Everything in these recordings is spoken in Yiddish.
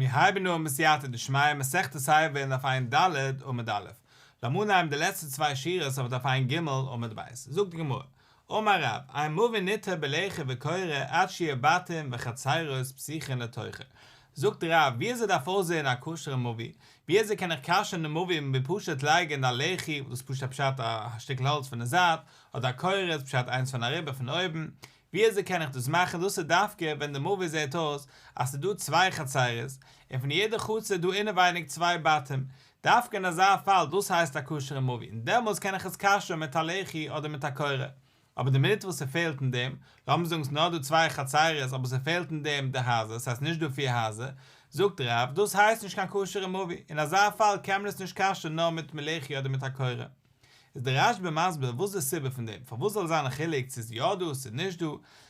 מיר הייבן אן בסייעתא דשמיא מסכת עירובין דף ע"ד עמוד א', לאמיר אנהייבן די לעצטע צוויי שורות אויף דף ע"ג עמוד ב', זאגט די גמרא, אמר רב, אין מבוי ניתר בלחי וקורה עד שיהא בתים וחצירות פתוחין לתוכו. זאגט רב, ווי אזוי דארף אויסזען א כשר'ע מבוי? ווי אזוי קען איך כשר'ן די מבוי מיט פשוט לייגן א לחי, וואס איז פשוט א פשט א שטיקל האלץ פון די זייט, אדער א קורה איז פשט איינס פון אריבער פון אויבן, ווי אזוי קען איך דאס מאכן? דאס איז דווקא ווען די מבוי זעט אויס אז ס'איז דא צוויי חצירות, און פון יעדע חצר איז דא אינעווייניג צוויי בתים, דווקא אין אזא פאל דאס הייסט א כשר'ע מבוי, און דעמאלטס קען איך עס כשר'ן מיט א לחי אדער מיט א קורה. אבער די מינוט וואס ס'פעלט אין דעם, לאמיר זאגן ס'איז נאר דא צוויי חצירות אבער ס'פעלט אין דעם די הייזער, ס'הייסט נישט דא פיר הייזער, זאגט רב, דאס הייסט נישט קיין כשר'ע מבוי, אין אזא פאל קען מען עס נישט כשר'ן נאר מיט לחי אדער מיט א קורה. איז דער רשב"א מסביר וואס די סיבה פון דעם, פארוואס זאל זיין א חילוק צו איז יא דא צו נישט דא,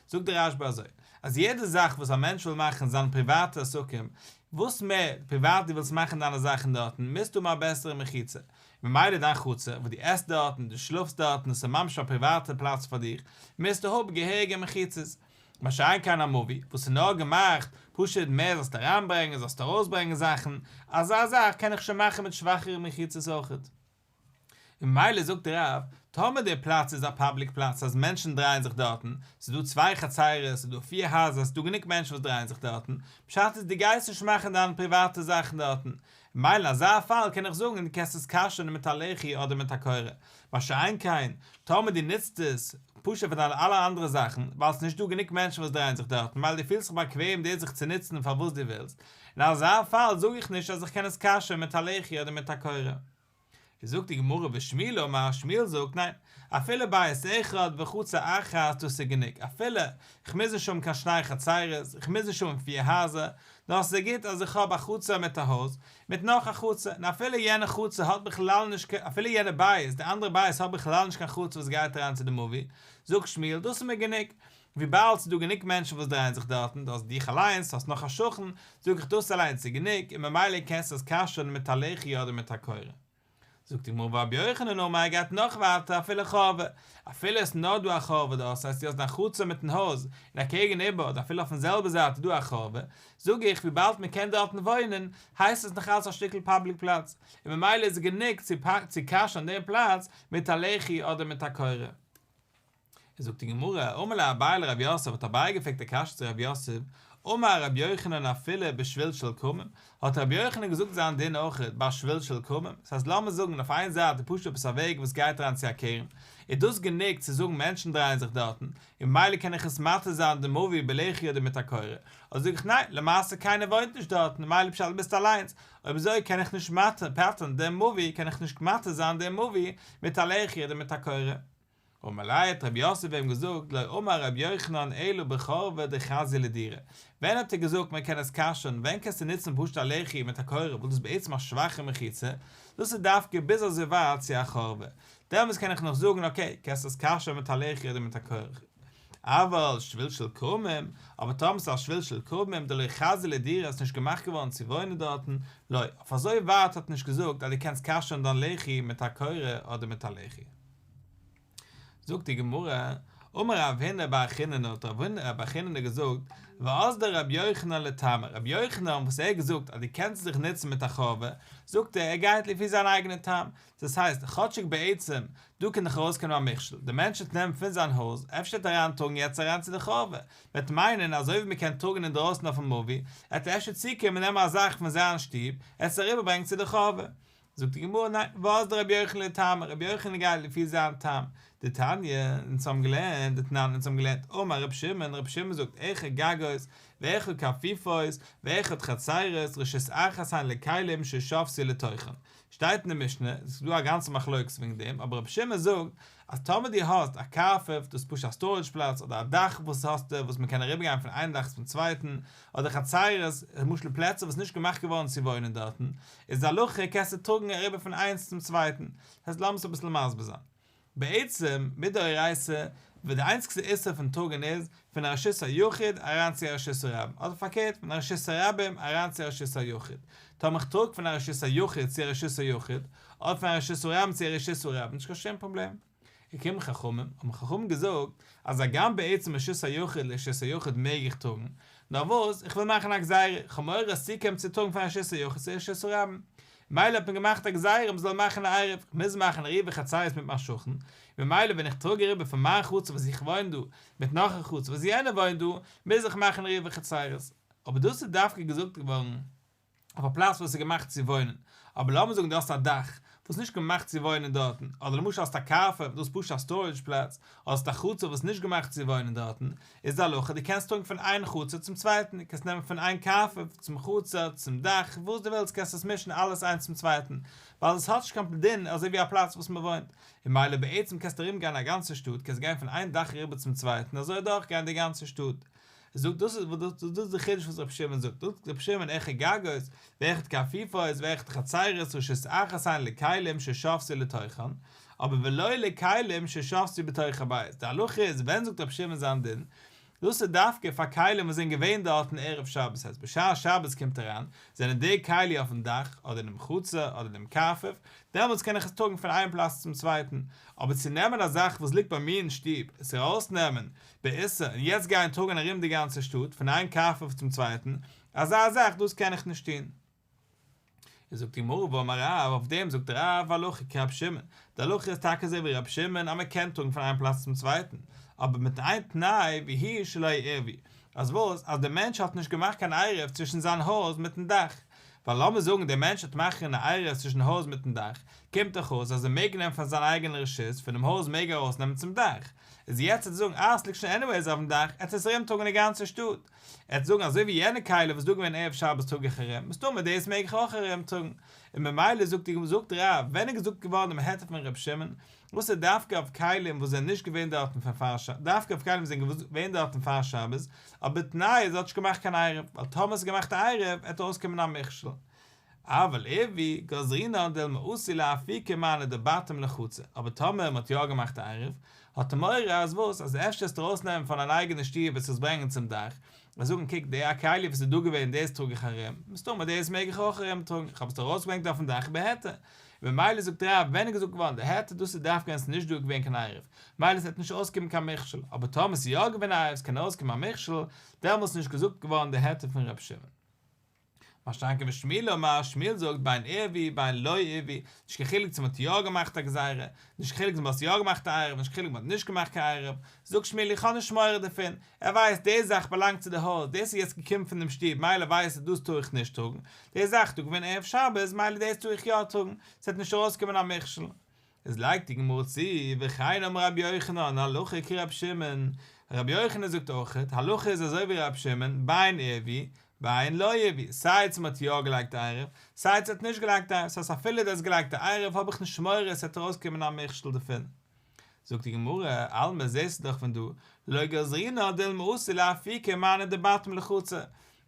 זאגט דער רשב"א אזוי, אז יעדע זאך וואס א מענטש וויל מאכן זיין פריוואטע עסקים, וואס מער פריוואט דו ווילסט מאכן דיינע זאכן דארטן, מוזטו האבן א בעסערע מחיצה, ממילא דיין חצר וואס דו עסט דארטן, דו שלאפסט דארטן, עס איז ממש א פריוואטע פלאץ פאר דיך, מוזטו האבן געהעריגע מחיצות. מה שאין כן א מבוי וואס איז נאר געמאכט פשוט מער זאלסטו אריינברענגען זאלסטו ארויסברענגען זאכן, אזא זאך קען איך שוין מאכן מיט שוואכערע מחיצות אויכעט. און ממילא זאגט רב, טאמער דער פלאץ איז א פאבליק פלאץ אז מענטשן דרייען זיך דארטן, ס'איז דא צוויי חצירות, ס'איז דא פיר הייזער, ס'איז דא גענוג מענטשן וואס דרייען זיך דארטן, פשט איז דו גייסט נישט מאכן דיינע פריוואטע זאכן דארטן, ממילא אין אזא פאל קען איך זאגן דו קענסט עס כשר'ן מיט א לחי אדער מיט א קורה, מה שאין כן טאמער דו נוצט עס פשוט פאר דיינע אלע אנדערע זאכן, ווייל ס'איז נישט דא גענוג מענטשן וואס דרייען זיך דארטן, ממילא דו פילסט זיך באקוועם דאס זיך צו נוצן פאר וואס דו ווילסט, אין אזא פאל זאג איך נישט אז איך קען עס כשר'ן מיט א לחי אדער מיט א קורה. זאגט די גמרא ושמואל אמר, שמואל זאגט ניין, אפילו בית אחד וחצר אחת דאס איז גענוג, אפילו איך מוז נישט האבן קיין שני חצרות, איך מוז נישט האבן פיר הייזער, נאר ס'איז גוט אז איך האב א חצר מיט א הויז, מיט נאך א חצר, און אפילו יענע חצר האט בכלל נישט אפילו יענע בית, די אנדערע בית האט בכלל נישט קיין חצר וואס גייט אריין צו די מבוי, זאגט שמואל דאס איז מיר גענוג, וויבאלד ס'איז דא גענוג מענטשן וואס דרייען זיך דארטן, דו האסט דיך אליינס, האסט נאך א שכן, זאג איך דאס אליינס איז גענוג, און ממילא קענסטו עס כשר'ן מיט א לחי אדער מיט א קורה. זאגט די גמרא ורבי יוחנן אמר ער גייט נאך ווייטער אפילו חורבה, אפילו עס איז נאר דא א חורבה דארט, ס'הייסט דו האסט דיין חצר מיטן הויז, און אקעגן איבער אדער אפילו אויפן זעלבע זייט איז דא א חורבה, זאג איך וויבאלד מען קען דארטן וואוינען, הייסט עס נאך אלץ א שטיקל פאבליק פלאץ, און ממילא איז גענוג צו כשר'ן דעם פלאץ מיט א לחי אדער מיט א קורה. זאגט די גמרא, אמר ליה אביי לרב יוסף, האט אביי געפרעגט א קשיא צו רב יוסף, אמר רבי יוחנן אפילו בשביל של כרמים, האט רבי יוחנן געזאגט זיין דין אויך ביי שביל של כרמים, דאס הייסט לאמיר זאגן אויף איין זייט איז פשוט עפעס א וועג וואס גייט אריין צו א כרם, איז דאס גענוג צו זאגן מענטשן דרייען זיך דארטן, און ממילא קען איך עס מתיר זיין די מבוי בלחי אדער מיט א קורה, אדער זאג איך ניין, למעשה קיינער וואוינט נישט דארטן, ממילא פשט ביסט אליינס, אויב אזוי קען איך נישט פטר'ן דעם מבוי, קען איך נישט מתיר זיין דעם מבוי מיט א לחי אדער מיט א קורה. אמר ליה האט רב יוסף אים געזאגט לא אמר רבי יוחנן אלא בחורבה דחזיא לדירה, ווען האט ער געזאגט מען קען עס כשר'ן, ווען קענסטו נוצן פשוט א לחי מיט א קורה וואס דאס איז בעצם א שוואכע מחיצה, דאס איז דווקא ביז אזוי ווייט צו א חורבה, דעמאלטס קען איך נאך זאגן אקעי קענסט עס כשר'ן מיט א לחי אדער מיט א קורה. אבל שביל של כרמים, אבער טאמער ס'איז א שביל של כרמים דלא חזיא לדירה איז נישט געמאכט געווארן צו וואוינען דארטן, לא, אויף אזוי ווייט האט ער נישט געזאגט אז דו קענסט כשר'ן דיין לחי מיט א קורה אדער מיט א לחי. זאגט די גמרא, אמר רב הונא בר חיננא האט רב הונא בר חיננא געזאגט, ואזדא רבי יוחנן לטעמיה, רבי יוחנן וואס ער האט געזאגט אז דו קענסט זיך נוצן מיט א חורבה, זאגט ער, ער גייט לפי זיין אייגענע טעם, דאס הייסט, כאטשיג בעצם, דא קען דאך ארויסקומען א מכשול, דער מענטש וועט נעמען פון זיין הויז, אפשר וועט ער אריינטראגן יעצט אריין צו די חורבה, וועט מיינען אזוי ווי מען קען טראגן אינדרויסן אויפן מבוי, וועט ער אפשר צוקומען נעמען א זאך פון זיין שטוב, עס אריבערברענגען צו די חורבה. זאגט די גמרא ניין, ואזדא רבי יוחנן לטעמיה, רבי יוחנן גייט לפי זיין טעם, דתניא, אונז האבן געלערנט, דתנן, אונז האבן געלערנט, אמר רבי שמעון, רבי שמעון זאגט, אחד גגות, ואחד קרפיפות, ואחד חצרות, רשות אחת הן לכלים ששבתו לתוכן. שטייט אין די משנה, עס איז דא א גאנצע מחלוקת וועגן דעם, אבער רבי שמעון זאגט, אז טאמער דו האסט א קרפף, דאס איז פשוט א storage פלאץ, אדער א דאך וואס האסטו, וואס מען קען אריבערגיין פון איין דאך צום צווייטן, אדער חצרות, למשל פלעצער וואס איז נישט געמאכט געווארן צו וואוינען דארטן, איז די הלכה קענסטו טראגן אריבער פון איינס צום צווייטן. דאס הייסט לאמיר עס אביסל מסביר זיין. בעצם, מדאורייתא, וואס די איינציגסטע איסור פון טראגן איז, פון א רשות היחיד אריין צו א רשות הרבים, אדער פארקערט, פון א רשות הרבים אריין צו א רשות היחיד. טאמער איך טראג פון א רשות היחיד צו א רשות היחיד, אדער פון א רשות הרבים צו א רשות הרבים, נישט קיין שום פראבלעם. געקומען חכמים, האבן חכמים געזאגט, אז הגם בעצם רשות היחיד לרשות היחיד מעג איך טראגן, נאר וואס, איך וויל מאכן א גזירה, איך האב מורא אז צוקומען צו טראגן פון רשות היחיד צו רשות הרבים. ממילא האט מען געמאכט א גזירה מ'זאל מאכן א עירוב, איך מוז מאכן עירובי חצירות מיט מיין שכן, ממילא ווען איך טראג אריבער פון מיין חצר וואס איך וואוין דא, מיט נאך א חצר וואס יענער וואוינט דא, מוז איך מאכן עירובי חצירות. אבער דאס איז דווקא געזאגט געווארן אויף א פלאץ וואס איז געמאכט צו וואוינען, אבער לאמיר זאגן דו האסט א דאך וואס איז נישט געמאכט צו וואוינען דארטן, אדער למשל האסט א קרפף, דאס איז פשוט א סטארעדזש פלאץ, אדער האסט א חצר וואס איז נישט געמאכט צו וואוינען דארטן, איז די הלכה דו קענסט טראגן פון איין חצר צום צווייטן, דו קענסט נעמען פון איין קרפף צום חצר, צום דאך, וואס דו ווילסט קענסט עס מישן אלעס איינס צום צווייטן, ווייל עס האט נישט קיין דין אזוי ווי א פלאץ וואס מען וואוינט, און ממילא בעצם קענסטו ארום גיין א גאנצע שטאט, קענסט גיין פון איין דאך אריבער צום צווייטן אזוי אדורך גיין די גאנצע שטאט. זאגט דאס איז וואס דאס איז די חידוש וואס רבי שמעון זאגט, זאגט רבי שמעון אחד גגות, ואחד קרפיפות, ואחד חצרות, רשות אחת הן לכלים ששבתו לתוכן, אבער ולא לכלים ששבתו בתוך הבית, די הלכה איז ווען זאגט רבי שמעון זיין דין, דאס איז דווקא פאר כלים וואס זענען געווען דארטן ערב שבת, הייסט בשעת שבת קומט אריין, זענען די כלי אויפן דאך, אדער אינעם חצר, אדער אינעם קרפף, דעמאלטס קען איך עס טראגן פון איין פלאץ צום צווייטן, אבער צו נעמען א זאך וואס ליגט ביי מיר אין שטוב, עס ארויסנעמען, באיסור, און יעצט גיין טראגן ארום די גאנצע שטאט, פון איין קרפף צום צווייטן, אזא זאך דאס קען איך נישט טון. איז זאגט די גמרא ואמר רב, אויף דעם זאגט רב הלכה כרב שמעון, די הלכה איז טאקע אזוי ווי רב שמעון אז מען קען טראגן פון איין פלאץ צום צווייטן, אבער מיט איין תנאי והוא שלא עירבו, אז וואס? אז דער מענטש האט נישט געמאכט קיין עירוב צווישן זיין הויז מיטן דאך, ווייל לאמיר זאגן דער מענטש וועט מאכן א עירוב צווישן הויז מיטן דאך, קומט דאך אויס אז ער מעג נעמען פון זיין אייגענע רשות פונעם הויז מעג ער ארויסנעמען צום דאך, איז יעצט וועט ער זאגן אה עס ליגט שוין עניוועיס אויפן דאך, ער וועט עס ארומטראגן די גאנצע שטאט, ער וועט זאגן אזוי ווי יענע כלי וואס איז דא געווען ערב שבת טראג איך ארום, מסתמא דאס מעג איך אויך ארומטראגן, און ממילא זאגט זאגט רב, ווען איז געזאגט געווארן דעם היתר פון ר' שמעון, וואס איז דווקא אויף כלים וואס זענען נישט געווען דארטן פון פאר שבת, דווקא אויף כלים וואס זענען געווען דארטן פאר שבת, אבער בתנאי אז ער האט נישט געמאכט קיין עירוב, ווייל טאמער עס איז געמאכט א עירוב וועט ארויסקומען א מכשול. אבל עירבו גזרינן דילמא אתי לאפוקי מאני דבתים לחצר, אבער טאמער מען האט יא געמאכט א עירוב, האט ער מורא אז וואס, אז אפשר וועסטו ארויסנעמען פון דיין אייגענע שטוב וועסטו עס ברענגען צום דאך, און זאגן קוק די א כלי וואס איז דא געווען דאס טראג איך ארום, מסתמא דאס מעג איך אויך ארום טראגן, איך האב עס ארויסגעברענגט אויפן דאך בהיתר. ממילא זאגט רב, ווען איז געזאגט געווארן די היתר, דאס איז דווקא ווען עס איז נישט דא געווען קיין עירוב, מילא עס וועט נישט אויסקומען קיין מכשול, אבער טאמער עס איז יא געווען א עירוב עס קען אויסקומען א מכשול, דעמאלס איז נישט געזאגט געווארן די היתר פון ר' שמעון. מה שאין כן ושמואל אמר, שמואל זאגט בין עירבו בין לא עירבו, נישט קיין חילוק צו מען האט יא געמאכט א גזירה, נישט קיין חילוק צו מען האט יא געמאכט א עירוב, נישט קיין חילוק מען האט נישט געמאכט קיין עירוב, זאגט שמואל איך האב נישט מורא דערפון, ער ווייסט די זאך באלאנגט צו די הויז, דאס איז יעצט געקומען פון דעם שטוב מילא ווייסט ער דאס טאר איך נישט טראגן, די זאך איז דא געווען ערב שבת מילא דאס טאר איך יא טראגן, ס'וועט נישט ארויסקומען א מכשול. איז לייגט די גמרא צו, וכן אמר רבי יוחנן הלכה כרבי שמעון, רבי יוחנן זאגט אויכעט, הלכה איז אזוי ווי רבי שמעון, בין עירבו, בין לא עירבו, סיי צו מ'האט יא געלייגט עירוב, סיי צו מ'האט נישט געלייגט עירוב, ס'הייסט אפילו דו האסט געלייגט א עירוב האב איך נישט מורא ס'וועט ארויסקומען א מכשול דערפון. זאגט די גמרא, אלמא זעסטו דאך פון דא, לא גזרינן דילמא אתי לאפוקי מאני דבתים לחצר,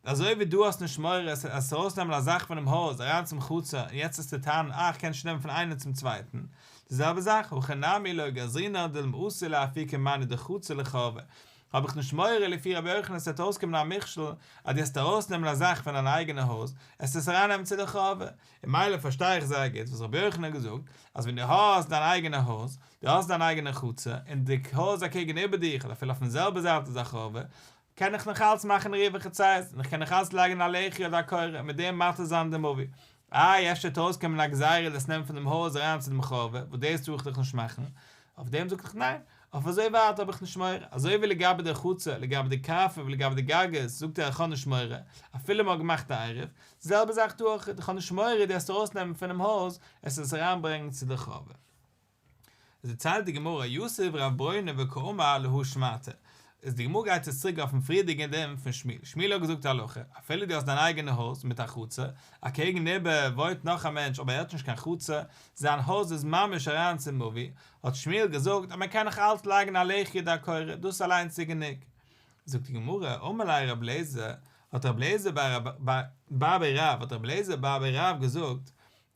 אזוי ווי דו האסט נישט מורא אז עס ארויסנעמען א זאך פונעם הויז אריין צום חצר און יעצט וועסטו טענה'ן אה איך קען נישט נעמען פון איינעם צום צווייטן, די זעלבע זאך הכא נמי לא גזרינן דילמא אתי לאפוקי מאני דחצר לחורבה, האב איך נישט מורא לפי רבי יוחנן עס וועט אויסקומען א מכשול אז דו וועסט ארויסנעמען א זאך פון דיין אייגענע הויז עסט עס ארייננעמען צו די חורבה, און מילא פארשטיי איך זייער גוט וואס רבי יוחנן האט געזאגט אז ווען דו האסט דיין אייגענע הויז, דו האסט דיין אייגענע חצר, און די הויז אקעגן איבער דיך אדער אפילו אויפן זעלבע זייט איז א חורבה, קען איך נאך אלץ מאכן עירובי חצירות, און איך קען נאך אלץ לייגן א לחי אדער א קורה און מיט דעם מתיר זיין די מבוי. איי אפשר וועט ארויסקומען א גזירה דאס נעמען פון דעם הויז אריין צו דעם חורבה, וואס דאס טאר איך דאך נישט מאכן, אויף דעם זאג איך ניין, אויף אזוי ווייט האב איך נישט מורא, אזוי ווי לגבי די חצר, לגבי די קרפף, לגבי די גגות, זאגט ער איך האב נישט מורא, אפילו מען האט געמאכט א עירוב, די זעלבע זאך דא אויך, איך האב נישט מורא דו וועסט ארויסנעמען פונעם הויז, עס עס אריינברענגען צו די חורבה. איז דערציילט די גמרא יתיב רב ברונא וקאמר להא שמעתא, איז די גמרא גייט יעצט צוריק אויפן פריערדיגן דין פון שמואל, שמואל האט געזאגט א הלכה, אפילו דו האסט דיין אייגענע הויז מיט א חצר, אקעגן איבער וואוינט נאך א מענטש אבער ער האט נישט קיין חצר, זיין הויז איז ממש אריין צום מבוי, האט שמואל געזאגט אז מען קען נאך אלץ לייגן א לחי אדער א קורה, דאס אליינס איז גענוג. זאגט די גמרא, אמר ליה רב לעזער, האט רב לעזער בר בי רב, האט רב לעזער בר בי רב געזאגט,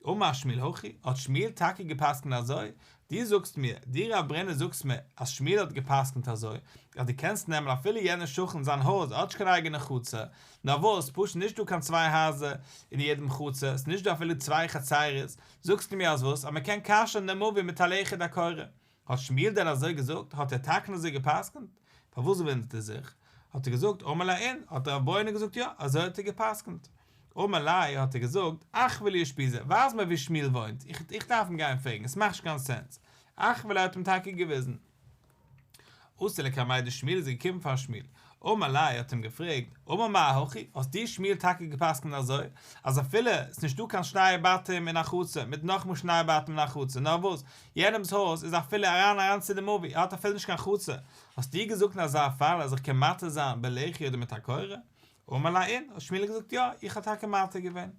אמר שמואל הכי, האט שמואל טאקע געפסקנט אזוי? דו זאגסט מיר, דו רב ברונא זאגסט מיר, אז שמואל האט געפסקנט אזוי, אז דו קענסט נעמען אפילו יענער שכן זיין הויז האט נישט קיין אייגענע חצר, נאר וואס, פשוט נישט דא קיין צוויי הייזער אין יעדעם חצר, ס'נישט דא אפילו צוויי חצרות, זאגסטו מיר אז וואס, אז מ'קען כשר'ן דעם מבוי מיט א לחי אדער קורה. האט שמואל דען אזוי געזאגט? האט ער טאקע אזוי געפסקנט? פארוואס וואונדערט ער זיך? האט ער געזאגט אמר ליה אין, האט רב בונא געזאגט יא, אזוי האט ער גע'פסק'נט. אמר ליה האט ער געזאגט, אחוי לי אושפיזא, ווייז מיר וואו שמואל וואוינט, איך דארף אים גיין פרעגן, עס מאכט נישט קיין סענס. אחוי ליה האט אים טאקע געוויזן. אתא לקמיה דשמואל איז געקומען פאר שמואל, אמר ליה האט אים געפרעגט, אמר מר הכי, האסט דו שמואל טאקע געפסקנט אזוי, אז אפילו ס'איז נישט דא קיין שני בתים אין א חצר מיט נאכאמאל שני בתים אין א חצר, נאר וואס, יענעמ'ס הויז איז אפילו אריין אריין צו די מבוי, ער האט אפילו נישט קיין חצר, האסט דו געזאגט אין אזא פאל אז איך קען מתיר זיין בלחי אדער מיט א קורה? אמר ליה אין, האט שמואל געזאגט יא, איך האב טאקע מתיר געווען.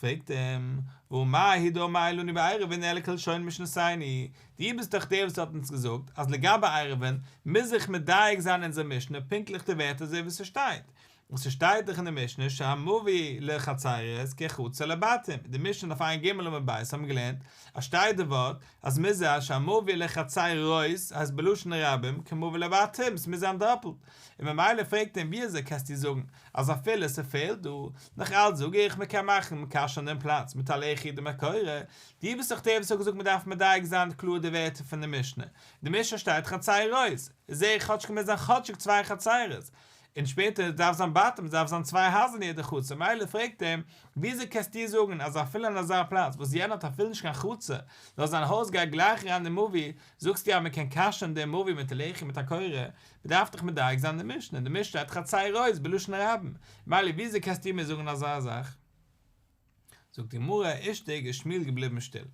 פרעגט אים, והא מר הוא דאמר לנו בעירובין אלא כלשון משנתינו, דו ביסט דאך דער וואס האט אונז געזאגט אז לגבי עירובין מוז איך מדייק זיין אונזער משנה פונקטליך די ווערטער אזוי ווי ס'שטייט, און ס'שטייט דאך אין די משנה שהמבוי לחצרות כחצר לבתים, די משנה דף ע"ג עמוד ב' האבן מיר געלערנט אז שטייט די ווארט אז מוז זיין שהמבוי לחצרות הייסט בלשון רבים כמבוי לבתים, ס'מוז זיין דאפלט, און ממילא פרעגט אים ווי אזוי קענסטו זאגן אז אפילו ס'פעלט דא, נאך אלץ זאג איך מ'קען מאכן כשר'ן דעם פלאץ מיט א לחי אדער מיט א קורה, דו ביסט דאך דער וואס האט געזאגט מ'דארף מדייק זיין קלאר די ווערטער פון די משנה, די משנה שטייט חצרות, זעה איך כאטשיג מוז זיין כאטשיג צוויי חצרות, און שפעטער דארף זיין בתים, עס דארף זיין צוויי הייזער אין יעדע חצר, מילא פרעגט אים, וויאזוי קענסטו זאגן אז אפילו אין אזא פלאץ וואס יענער האט אפילו נישט קיין חצר, נאר זיין הויז גייט גלייך אריין אין די מבוי, זאגסטו אז מען קען כשר'ן דעם מבוי מיט לחי מיט א קורה, מען דארף דאך מדייק זיין די משנה, די משנה שטייט חצרות בלשון רבים, מילא וויאזוי קענסטו מיר זאגן אזא זאך? זאגט די גמרא, אישתיק איז שמואל געבליבן שטיל.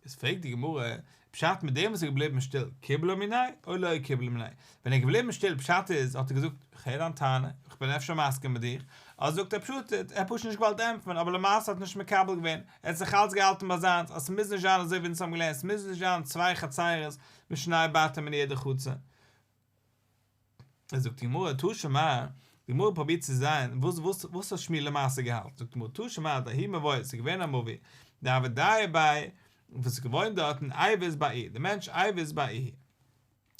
איז פרעגט די גמרא, פשט מיט דעם וואס איז געבליבן שטיל, קיבלה מיניה או לא קיבלה מיניה? ווען ער איז געבליבן שטיל פשט איז, האט ער געזאגט, איך הער דיין טענה, איך בין אפשר מסכים מיט דיר, אדער זאגט ער פשט, ער האט פשוט נישט געוואלט ענטפערן, אבער למעשה האט ער נישט מקבל געווען, ער האט זיך אלץ געהאלטן ביי זיינס, אז ס'מוז נישט זיין אזוי ווי אונז האבן געלערנט, ס'מוז נישט זיין צוויי חצרות מיט שני בתים אין יעדע חצר. זאגט די גמרא תא שמע, די גמרא פרובירט צו זען וואס וואס וואס האט שמואל למעשה געהאלטן, זאגט די גמרא תא שמע דההוא מבוי ס'איז געווען א מבוי דהוה דייר ביה וואס איז געוואוינט דארטן אייבוס בר איהי, די מענטש אייבוס בר איהי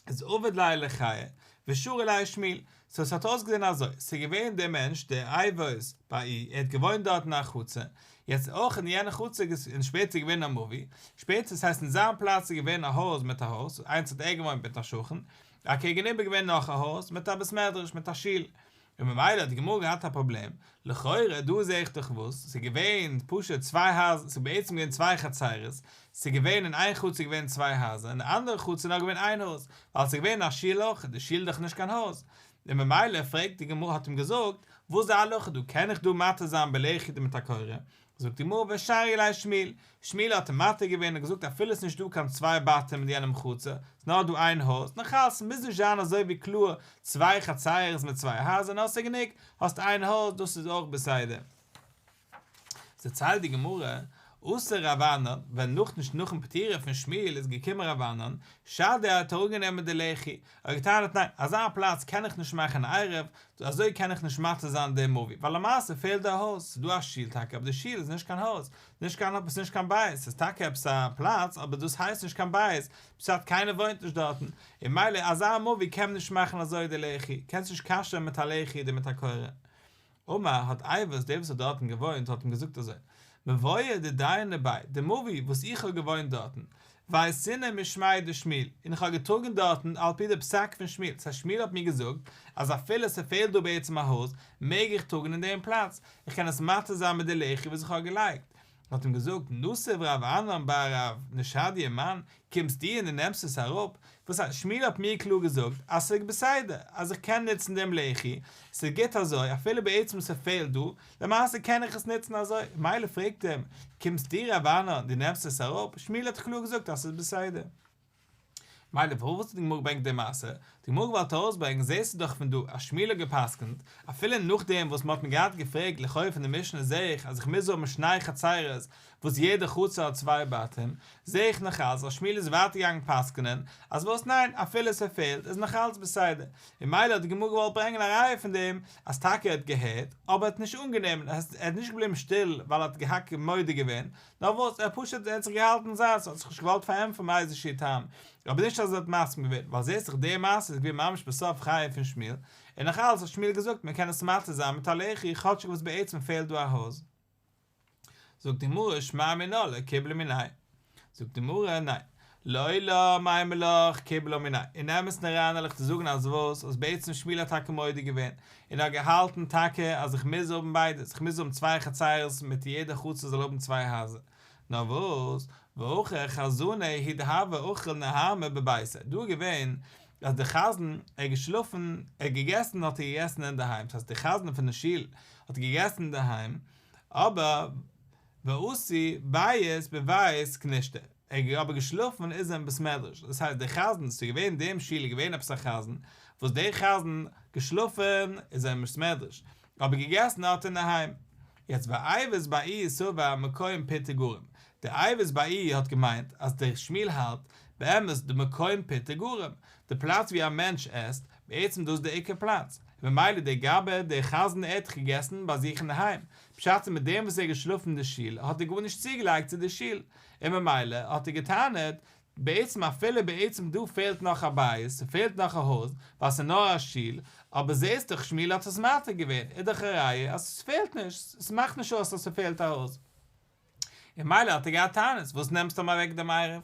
איז עביד ליה לחייא ושרי ליה שמואל, סאו עס האט אויסגעזען אזוי, ס'איז געווען דער מענטש דער אייבוס בר איהי ער האט געוואוינט דארט אין א חצר, יעצט אויך אין יענע חצר איז און שפעטער געווען א מבוי, שפעטער ס'הייסט אין זיין פלאץ איז געווען א הויז מיט א הויז, איינס האט ער געוואוינט מיט א שכן, אקעגן איבער געווען נאך א הויז מיט א בית מדרש מיט א שול, און ממילא האט די גמרא געהאט א פראבלעם, לכאורה דא זעה איך דאך וואס, ס'איז געווען פשוט צוויי הייזער, ס'איז בעצם געווען צוויי חצרות, ס'איז געווען אין איין חצר געווען צוויי הייזער, אין די אנדערע חצר איז נאר געווען איין הויז, ווייל ס'איז געווען א שול אויך, די שול איז דאך נישט קיין הויז, און ממילא פרעגט די גמרא האט אים געזאגט, וואס איז די הלכה דא, קען איך דא מתיר זיין בלחי מיט א קורה? זאגט די גמרא ושרי ליה שמואל, שמואל האט אים מתיר געווען און געזאגט אפילו עס איז נישט דא קיין צוויי בתים אין יענעם חצר, ס'איז נאר דא איין הויז, נאכאלץ מוז נישט זיין אזוי ווי קלאר צוויי חצרות מיט צוויי הייזער נאר ס'איז גענוג האסט איין הויז דאס איז אויך בסדר. דערציילט די גמרא, אתא רב ענן, ווען נאך נישט נאכן פטירה פון שמואל איז געקומען רב ענן, שדייה האט אראפגענומען די לחי, ער האט געטענה'ט ניין, אזא פלאץ קען איך נישט מאכן עירוב, אזוי קען איך נישט מתיר זיין דעם מבוי, ווייל למעשה פעלט די הויז, ס'איז דא א שול טאקע אבער די שול איז נישט קיין הויז, נישט קיין עפעס נישט קיין בית, ס'איז טאקע עפעס א פלאץ אבער דאס הייסט נישט קיין בית, פשט קיינער וואוינט נישט דארטן, און ממילא אזא מבוי קען מען נישט מאכן אזוי די לחי, קענסט נישט כשר'ן מיט א לחי אדער מיט א קורה. אמר, האט אייבוס, דער וואס האט דארטן געוואוינט, האט אים געזאגט אזוי, מבואה דדיירנא ביה, די מבוי וואס איך האב געוואוינט דארטן, ואייתינא משמיה דשמואל, און איך האב געטראגן דארטן על פי די פסק פון שמואל, ס'הייסט שמואל האט מיר געזאגט אז אפילו ס'פעלט דא בעצם א הויז, מעג איך טראגן אין דעם פלאץ, איך קען עס מתיר זיין מיט די לחי וואס איך האב געלייגט. האט אים געזאגט, נסיב רב ענן בר רב נשדיה מאן, קומסט דו און דו נעמסט עס אראפ, וואס הייסט, שמואל האט מיר קלאר געזאגט אז ס'איז בסדר, אז איך קען נוצן דעם לחי, ס'איז גוט אזוי, אפילו בעצם ס'פעלט דא, למעשה קען איך עס נוצן אזוי, מילא פרעגט אים, קומסט דו רב ענן, דו נעמסט עס אראפ, שמואל האט דאך קלאר געזאגט אז ס'איז בסדר. מילא פארוואס האט די גמרא געברענגט די מעשה? די גמרא געוואלט ארויסברענגען זעסטו דאך פון דא אז שמואל האט גע'פסק'נט, אפילו נאכדעם וואס מ'האט מיר געהאט געפרעגט לכאו' פון די משנה זעה איך אז איך מוז האבן שני חצרות וואס יעדע חצר האט צוויי בתים, זעה איך נאך אלץ אז שמואל איז ווייטער געגאנגען פסק'נען אז וואס ניין אפילו ס'פעלט איז נאך אלץ בסדר, און מילא האט די גמרא געוואלט ברענגען א ראיה פון דעם אז טאקע ער האט געהערט אבער ער האט נישט אנגענומען, ער איז נישט געבליבן שטיל ווייל ער האט געהאט מודה געווען, נאר וואס, ער פשוט ער האט זיך געהאלטן זיינס, ער האט זיך נישט געוואלט פארענטפערן מאיזשהו טעם, אבער נישט אז ער האט מסכים געווען, ווייל זעסט דאך די מעשה איז געווען ממש בסוף חייו פון שמואל, און נאך אלץ האט שמואל געזאגט מען קען עס מתיר זיין מיט א לחי כאטשיג וואס בעצם פעלט דא א הויז. זאגט די גמרא שמע מינה לא קיבלה מיניה. זאגט די גמרא ניין. לעולם אימא לך קיבלה מיניה, אין אמת'ן אריין וועל איך דיר זאגן אז וואס, אז בעצם שמואל האט טאקע מודה געווען, און ער האט געהאלטן טאקע אז איך מוז האבן ביידע, איך מוז האבן צוויי חצרות מיט יעדע חצר זאל האבן צוויי הייזער. נאר וואס, והכא חזנא הוא דהוה אכיל נהמא בביתיה, דא איז געווען אז דער חזן ער האט געשלאפן, ער האט געגעסן האט ער געגעסן אינדערהיים, ס'הייסט דער חזן פון די שול האט געגעסן אינדערהיים, אבער ואתי בית בבית כנישתא, ער האט אבער געשלאפן איז ער אין בית מדרש, דאס הייסט דער חזן, ס'איז געווען אין דעם שול איז געווען עפעס א חזן, וואס דער חזן געשלאפן איז ער אין בית מדרש, אבער געגעסן האט ער אינדערהיים. יעצט ואייבוס בר איהי סבר מקום פיתא גרם, דער אייבוס בר איהי האט געמיינט אז דער שמואל האלט באמת די מקום פיתא גרם, די פלאץ ווי א מענטש עסט, בעצם דאס איז די עיקר פלאץ, און ממילא דער גבאי, דער חזן ער האט דאך געגעסן ביי זיך אינדערהיים, פשט איז מיט דעם וואס ער האט געשלאפן אין די שול האט ער גארנישט צוגעלייגט צו די שול, און ממילא האט ער געטענה'ט, בעצם אפילו בעצם דא פעלט נאך א בית, ס'פעלט נאך א הויז, ווייל ס'איז נאר א שול, אבער זעהסט דאך שמואל האט עס מתיר געווען, איז דאך א ראיה אז ס'פעלט נישט, ס'מאכט נישט אויס אז ס'פעלט א הויז. און ממילא האט ער געהאט טענות, וואס נעמסטו אים אוועק דעם עירוב?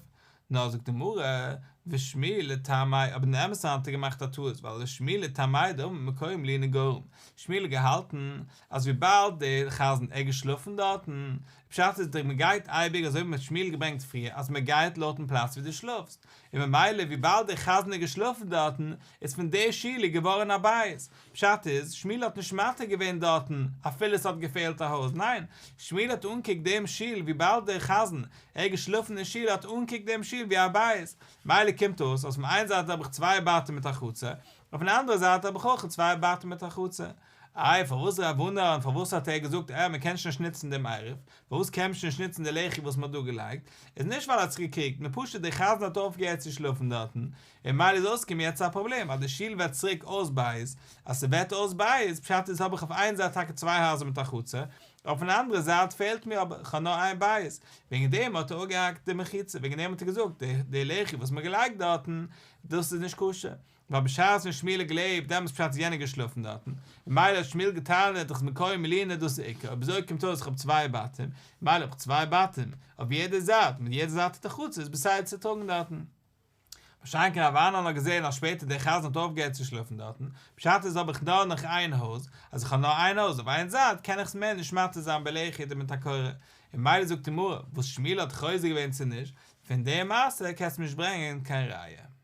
נאר זאגט די גמרא, ושמואל לטעמיה, אבער אין אמת'ן האט ער געמאכט א טעות, ווייל ושמואל לטעמיה דאמר מקום לינה גורם, שמואל האט געהאלטן אז וויבאלד דער חזן ער געשלאפן דארטן, פשט איז מען גייט אייביג אזוי ווי מ'האט שמואל געברענגט פריער אז מען גייט לויטן פלאץ ווי דו שלאפסט, און ממילא וויבאלד דער חזן איז געשלאפן דארטן איז פון די שול איז געווארן א בית, פשט איז שמואל האט נישט מתיר געווען דארטן אפילו עס האט געפעלט א הויז, ניין שמואל האט אנגעקוקט דעם שול וויבאלד דער חזן ער איז געשלאפן אין שול האט אנגעקוקט דעם שול ווי א בית, ממילא קומט אויס אז פון איין זייט האב איך צוויי בתים מיט א חצר, און פון די אנדערע זייט האב איך אויך צוויי בתים מיט א חצר. איי פארוואס רב ענן פארוואס האט ער געזאגט אה מען קען שוין נישט נוצן דעם עירוב, פארוואס קען מען שוין נישט נוצן די לחי וואס מען האט דא געלייגט, איז נישט ווייל ער האט זיך געקריגט, נאר פשוט דער חזן האט אויפגעהערט צו שלאפן דארטן, און ממילא איז אויסגעקומען יעצט א פראבלעם אז די שול ווערט צוריק אויס בית, אז ס'ווערט אויס בית, פשט איז האב איך אויף איין זייט טאקע צוויי הייזער מיט א חצר, אויפן אנדערע זייט פעלט מיר אבער, כ'האב נאר איין בית, וועגן דעם האט ער אפגעהאקט די מחיצה, וועגן דעם האט ער געזאגט די לחי וואס מען האט געלייגט דארטן, דאס איז נישט כשר. ווייל בשעת ווען שמואל האט געלעבט דעמאלטס פשט איז יענער געשלאפן דארטן, און ממילא האט שמואל געטענה'ט דאך מקום לינה דאס איז עיקר, אויב אזוי קומט אויס איך האב צוויי בתים, ממילא האב איך צוויי בתים אויף יעדע זייט, מיט יעדע זייט האט א חצר איז בסדר צו טראגן דארטן. מה שאין כן רב ענן האט געזען אז שפעטער דער חזן האט אויפגעהערט צו שלאפן דארטן, פשט איז האב איך נאר נאך איין הויז, אז איך האב נאר איין הויז אויף איין זייט קען איך עס מער נישט מתיר זיין בלחי אדער מיט א קורה, און ממילא זאגט די גמרא וואס שמואל האט חוזר געווען צו נישט, פון די מעשה קענסטו נישט ברענגען קיין ראיה.